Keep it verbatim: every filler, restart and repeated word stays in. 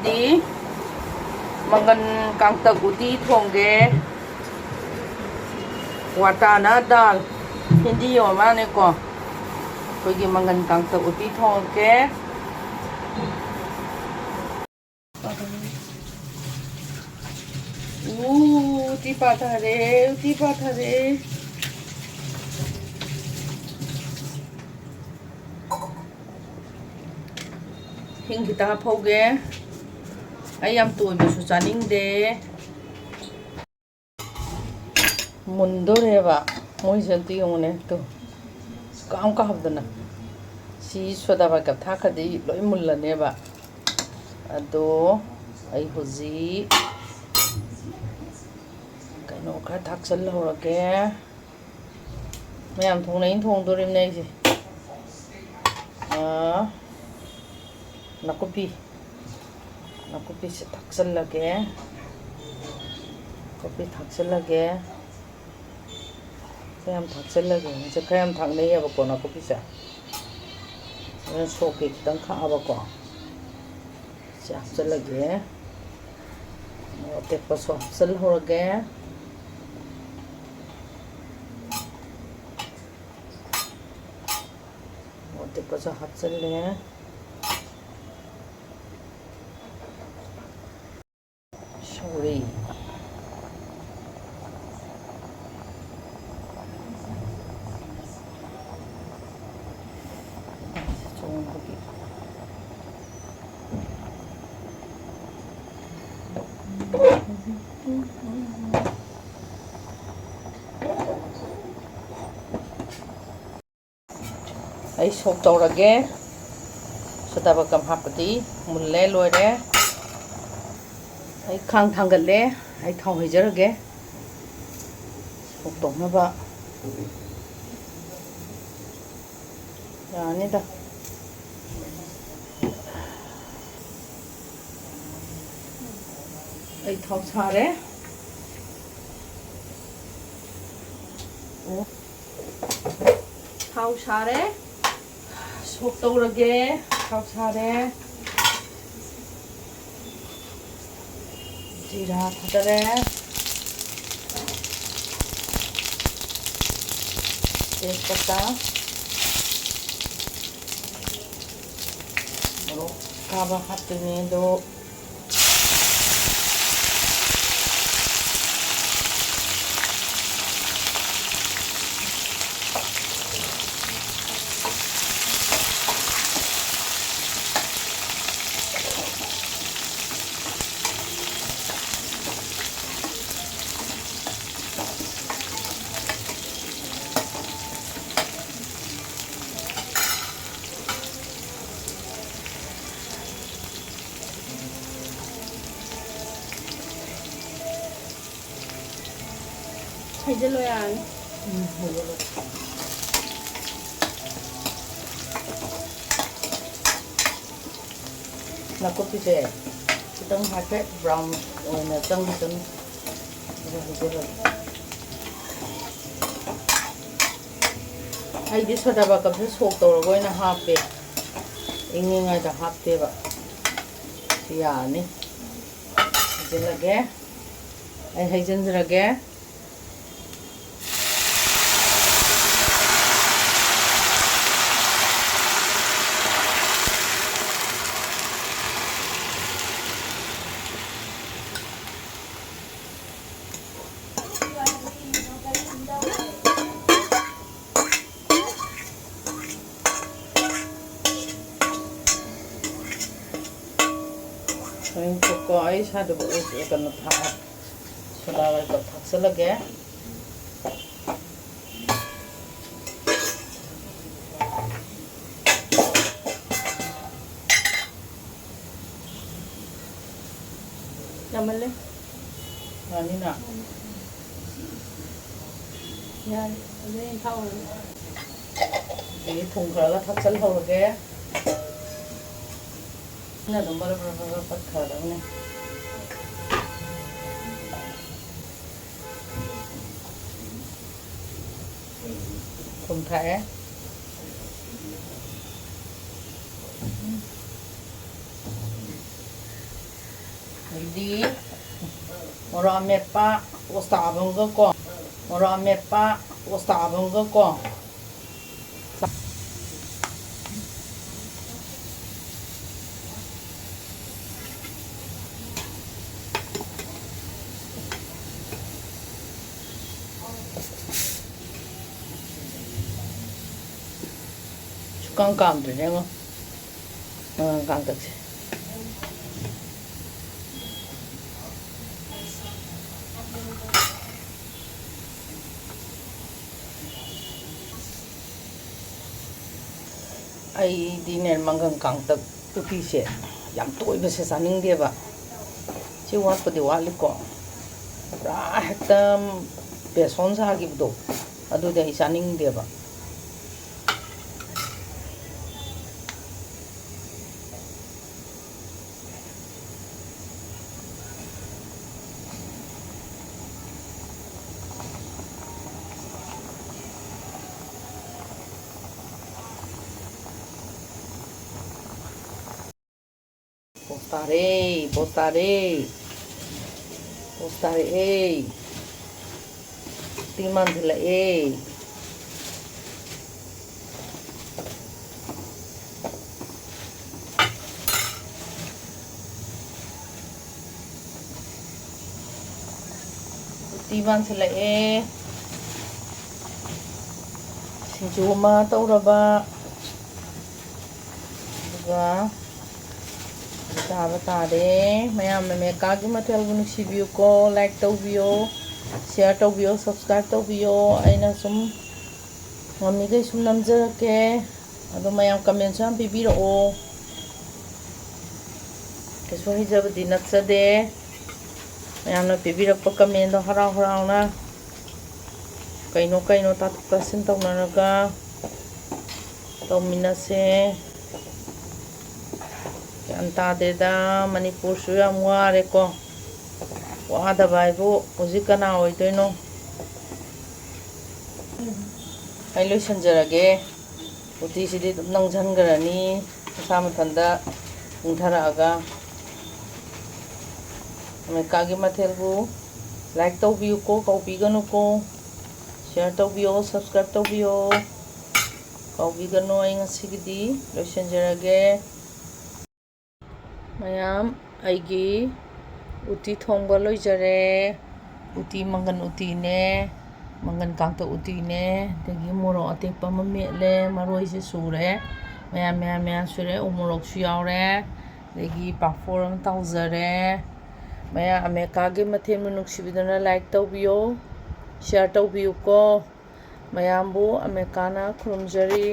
ꯗꯤ ꯃꯪꯒꯟ ꯀꯥꯡꯇꯛ ꯎꯇꯤ ꯊꯣꯡꯒꯦ꯫ ꯋꯥꯇꯥꯅ ꯗꯥꯜ, ꯍꯤꯟꯗꯤ ꯑꯣꯏꯔ ꯃꯥꯅꯦꯀꯣ꯫ ꯑꯩꯈꯣꯏꯒꯤ ꯃꯪꯒꯟ ꯀꯥꯡꯇꯛ ꯎꯇꯤ ꯊꯣꯡꯉꯒꯦ꯫ ꯎ, ꯎꯇꯤ ꯄꯥꯊꯔꯦ, ꯎꯇꯤ ꯄꯥꯊꯔꯦ꯫ ꯍꯤꯡ ꯈꯤꯇ ꯍꯥꯞꯍꯧꯒꯦ꯫ ꯑꯩ ꯌꯥꯝ ꯇꯣꯏꯕꯁꯨ ꯆꯥꯅꯤꯡꯗꯦ꯫ ꯃꯨꯟꯗꯣꯔꯦꯕ ꯃꯣꯏꯁꯦ, ꯑꯝꯇ ꯌꯦꯡꯉꯨꯅꯦ꯫ ꯇꯨ, ꯀꯥꯝ ꯀꯥꯝꯗꯅ꯫ ꯁꯤ ꯁꯣꯗꯥ ꯕꯥꯏꯒꯞ ꯊꯥꯛꯈ꯭ꯔꯗꯤ ꯂꯣꯏ ꯃꯨꯜꯂꯅꯦꯕ꯫ ꯑꯗꯣ ꯑꯩ ꯍꯧꯖꯤꯛ ꯀꯩꯅꯣ ꯈꯔ ꯊꯥꯛꯆꯜꯍꯧꯔꯒꯦ꯫ ꯃꯌꯥꯝ ꯊꯣꯡꯅꯩꯅ ꯊꯣꯡꯗꯣꯔꯤꯕꯅꯦ ꯑꯩꯁꯦ꯫ ꯑꯥ, ꯅꯥꯀꯨꯞꯄꯤ, ꯅꯥꯀꯨꯞꯄꯤꯁꯦ ꯊꯥꯛꯆꯜꯂꯒꯦ꯫ ꯅꯥꯀꯨꯞꯄꯤ ꯊꯥꯛꯆꯜꯂꯒꯦ꯫ ꯈꯔ ꯌꯥꯝ ꯊꯥꯛꯆꯜꯂꯒꯦ꯫ ꯃꯁꯦ ꯈꯔ ꯌꯥꯝ ꯊꯥꯛꯅꯩꯌꯦꯕꯀꯣ ꯅꯥꯀꯨꯞꯄꯤꯁꯦ꯫ ꯑꯗꯨꯅ ꯁꯣꯛꯀꯦ ꯈꯤꯇꯪ ꯈꯥꯛꯑꯕꯀꯣ꯫ ꯁꯤ ꯍꯥꯞꯆꯜꯂꯒꯦ꯫ ꯃꯣꯔꯣꯛ ꯑꯇꯦꯛꯄꯁꯨ ꯍꯥꯞꯆꯜꯍꯧꯔꯒꯦ꯫ ꯃꯣꯔꯣꯛ ꯑꯇꯦꯛꯄꯁꯨ ꯍꯥꯞꯆꯜꯂꯦ꯫ ꯁꯧꯒ꯭ꯔꯤ꯫ ꯆꯣꯡꯕꯒꯤ꯫ ꯑꯩ ꯁꯣꯛ ꯇꯧꯔꯒꯦ꯫ ꯁꯣꯗꯥ ꯕꯥꯏꯒꯞ ꯍꯥꯞꯄꯗꯤ ꯃꯨꯜꯂꯦ, ꯂꯣꯏꯔꯦ꯫ ꯑꯩ ꯈꯥꯡ ꯊꯥꯡꯒꯠꯂꯦ꯫ ꯑꯩ ꯊꯥꯎ ꯍꯩꯖꯔꯒꯦ꯫ ꯁꯣꯛ ꯇꯧꯅꯕ꯫ ꯌꯥꯅꯤꯗ꯫ ꯑꯩ ꯊꯥꯎ ꯁꯥꯔꯦ꯫ ꯑꯣ꯫ ꯊꯥꯎ ꯁꯥꯔꯦ꯫ ꯁꯣꯛ ꯇꯧꯔꯒꯦ꯫ ꯊꯥꯎ ꯁꯥꯔꯦ꯫ ꯖꯤꯔꯥ ꯊꯥꯗꯔꯦ꯫ ꯇꯦꯖꯄꯇꯥ꯫ ꯃꯣꯔꯣꯛ ꯀꯥꯕ ꯍꯥꯞꯇꯣꯏꯅꯦ ꯑꯗꯣ꯫ ꯍꯩꯖꯤꯜꯂꯣ ꯌꯥꯔꯅꯤ꯫ ꯎꯝ, ꯍꯩꯖꯤꯜꯂꯣ꯫ ꯅꯥꯀꯨꯞꯄꯤꯁꯦ ꯈꯤꯇꯪ ꯍꯥꯏꯐꯦꯠ brown ꯑꯣꯏꯅ ꯆꯪꯗꯤ ꯆꯪꯉꯤ꯫ ꯑꯗꯨ ꯍꯩꯖꯤꯜꯂꯒꯦ꯫ ꯑꯩꯗꯤ ꯁꯣꯗꯥ ꯕꯥꯏꯒꯞꯁꯦ ꯁꯣꯛ ꯇꯧꯔꯒ ꯑꯣꯏꯅ ꯍꯥꯞꯄꯦ, ꯏꯪꯉꯤꯉꯩꯗ ꯍꯥꯞꯇꯦꯕ꯫ ꯁꯤ ꯌꯥꯔꯅꯤ꯫ ꯍꯩꯖꯤꯜꯂꯒꯦ꯫ ꯑꯩ ꯍꯩꯖꯤꯟꯖꯔꯒꯦ꯫ ꯉꯥꯏꯈꯣꯀꯣ, ꯑꯩ ꯁ꯭ꯋꯥꯏꯗ ꯀꯩꯅꯣ ꯊꯥꯛ-, ꯁꯣꯗꯥ ꯕꯥꯏꯒꯞ ꯊꯥꯛꯆꯜꯂꯒꯦ꯫ ꯌꯥꯝꯃꯜꯂꯦ꯫ ꯌꯥꯅꯤꯅ? ꯌꯥꯔꯦ꯫ ꯑꯗꯨꯗꯤ ꯑꯩꯅ ꯊꯥꯛꯎꯔꯒꯦ꯫ ꯑꯗꯒꯤ ꯊꯨꯝ ꯈꯔꯒ ꯊꯥꯛꯆꯜꯍꯧꯔꯒꯦ꯫ ꯑꯗꯨꯝ ꯕꯔ ꯕꯔ ꯕꯔ ꯕꯔ ꯄꯠꯈ꯭ꯔꯗꯕꯅꯦ꯫ ꯊꯨꯝ ꯊꯥꯛꯑꯦ꯫ ꯑꯗꯩꯗꯤ ꯃꯣꯔꯣꯛ ꯑꯃꯦꯠꯄ ꯇꯣꯁ ꯇꯥꯕ ꯑꯃꯒꯀꯣ, ꯃꯣꯔꯣꯛ ꯑꯃꯦꯠꯄ ꯇꯣꯁ ꯇꯥꯕ ꯑꯃꯒꯀꯣ꯫ ꯁꯨꯀꯥꯝ ꯀꯥꯝꯗ꯭ꯔꯤꯅꯦ ꯌꯦꯡꯉꯣ꯫ ꯑ, ꯀꯥꯡꯇꯛꯁꯦ꯫ ꯑꯩꯗꯤꯅꯦ, ꯃꯪꯒꯟ ꯀꯥꯡꯇꯛ ꯎꯇꯤꯁꯦ ꯌꯥꯝ ꯇꯣꯏꯕꯁꯦ ꯆꯥꯅꯤꯡꯗꯦꯕ꯫ ꯁꯤ ꯋꯥꯠꯄꯗꯤ ꯋꯥꯠꯂꯤꯀꯣ꯫ ꯄꯨꯔꯥ ꯍꯦꯛꯇ ꯕꯦꯁꯣꯟ ꯁꯥꯈꯤꯕꯗꯣ, ꯑꯗꯨꯗꯤ ꯑꯩ ꯆꯥꯅꯤꯡꯗꯦꯕ꯫ ꯄꯣꯁ ꯇꯥꯔꯦ, ꯄꯣꯁ ꯇꯥꯔꯦ, ꯄꯣꯁ ꯇꯥꯔꯛꯑꯦ꯫ ꯎꯇꯤ ꯃꯥꯟꯁꯤꯜꯂꯛꯑꯦ꯫ ꯎꯇꯤ ꯃꯥꯟꯁꯤꯜꯂꯛꯑꯦ꯫ ꯁꯤꯡꯖꯨ ꯑꯃ ꯇꯧꯔꯕ꯫ ꯑꯗꯨꯒ ꯆꯥꯕ ꯇꯥꯔꯦ꯫ ꯃꯌꯥꯝꯅ ꯃꯦꯀꯥꯒꯤ ꯃꯊꯦꯜꯕꯨ ꯅꯨꯡꯁꯤꯕꯤꯌꯨꯀꯣ, like ꯇꯧꯕꯤꯌꯣ, share ꯇꯧꯕꯤꯌꯣ, subscribe ꯇꯧꯕꯤꯌꯣ꯫ ꯑꯩꯅ ꯁꯨꯝ ꯉꯝꯃꯤꯈꯩ ꯁꯨꯝ ꯅꯝꯖꯔꯛꯀꯦ꯫ ꯑꯗꯣ ꯃꯌꯥꯝ comment ꯁꯨ ꯌꯥꯝ ꯄꯤꯕꯤꯔꯛꯑꯣ꯫ ꯀꯩꯁꯨ ꯍꯩꯖꯕꯗꯤ ꯅꯠꯆꯗꯦ꯫ ꯃꯌꯥꯝꯅ ꯄꯤꯕꯤꯔꯛꯄ comment ꯗꯣ ꯍꯔꯥꯎ ꯍꯔꯥꯎꯅ ꯀꯩꯅꯣ ꯀꯩꯅꯣ ꯇꯥꯊꯣꯛ ꯇꯥꯁꯤꯟ ꯇꯧꯅꯔꯒ ꯇꯧꯃꯤꯟꯅꯁꯦ꯫ ꯒ꯭ꯌꯥꯟ ꯇꯥꯗꯦꯗ, ꯃꯅꯤꯄꯨꯔꯁꯨ ꯌꯥꯝ ꯋꯥꯔꯦꯀꯣ꯫ ꯋꯥꯗꯕ ꯍꯥꯏꯕꯨ ꯍꯧꯖꯤꯛ ꯀꯅꯥ ꯑꯣꯏꯗꯣꯏꯅꯣ? ꯑꯩ ꯂꯣꯏꯁꯤꯟꯖꯔꯒꯦ꯫ ꯎꯇꯤꯁꯤꯗꯤ ꯑꯗꯨꯝ ꯅꯪꯁꯤꯟꯈ꯭ꯔꯅꯤ ꯃꯁꯥ ꯃꯊꯟꯇ ꯏꯪꯊꯔꯛꯑꯒ꯫ ꯑꯃꯦꯔꯤꯀꯥꯒꯤ ꯃꯊꯦꯜꯕꯨ like ꯇꯧꯕꯤꯌꯨꯀꯣ, ꯀꯥꯎꯕꯤꯒꯅꯨꯀꯣ꯫ Share ꯇꯧꯕꯤꯌꯣ, subscribe ꯇꯧꯕꯤꯌꯣ, ꯀꯥꯎꯕꯤꯒꯅꯨ꯫ ꯑꯩ ꯉꯁꯤꯒꯤꯗꯤ ꯂꯣꯏꯁꯤꯟꯖꯔꯒꯦ꯫ ꯃꯌꯥꯝ, ꯑꯩꯒꯤ ꯎꯇꯤ ꯊꯣꯡꯕ ꯂꯣꯏꯖꯔꯦ꯫ ꯎꯇꯤ ꯃꯪꯒꯟ ꯎꯇꯤꯅꯦ, ꯃꯪꯒꯟ ꯀꯥꯡꯇꯛ ꯎꯇꯤꯅꯦ, ꯑꯗꯒꯤ ꯃꯣꯔꯣꯛ ꯑꯇꯦꯛꯄ ꯑꯃ ꯃꯦꯠꯂꯦ, ꯃꯔꯣꯏꯁꯦ ꯁꯨꯔꯦ, ꯃꯌꯥꯝ ꯃꯌꯥꯝ ꯃꯌꯥꯝ ꯁꯨꯔꯦ, ꯎ ꯃꯣꯔꯣꯛꯁꯨ ꯌꯥꯎꯔꯦ, ꯑꯗꯒꯤ ꯄꯥꯐꯣꯔ ꯑꯃ ꯇꯥꯎꯖꯔꯦ꯫ ꯃꯌꯥꯝ ꯑꯃꯦꯔꯤꯀꯥꯒꯤ ꯃꯊꯦꯜꯕꯨ ꯅꯨꯡꯁꯤꯕꯤꯗꯨꯅ like ꯇꯧꯕꯤꯌꯣ, share ꯇꯧꯕꯤꯌꯨꯀꯣ꯫ ꯃꯌꯥꯝꯕꯨ ꯑꯃꯦꯔꯤꯀꯥꯅ ꯈꯨꯔꯨꯝꯖꯔꯤ꯫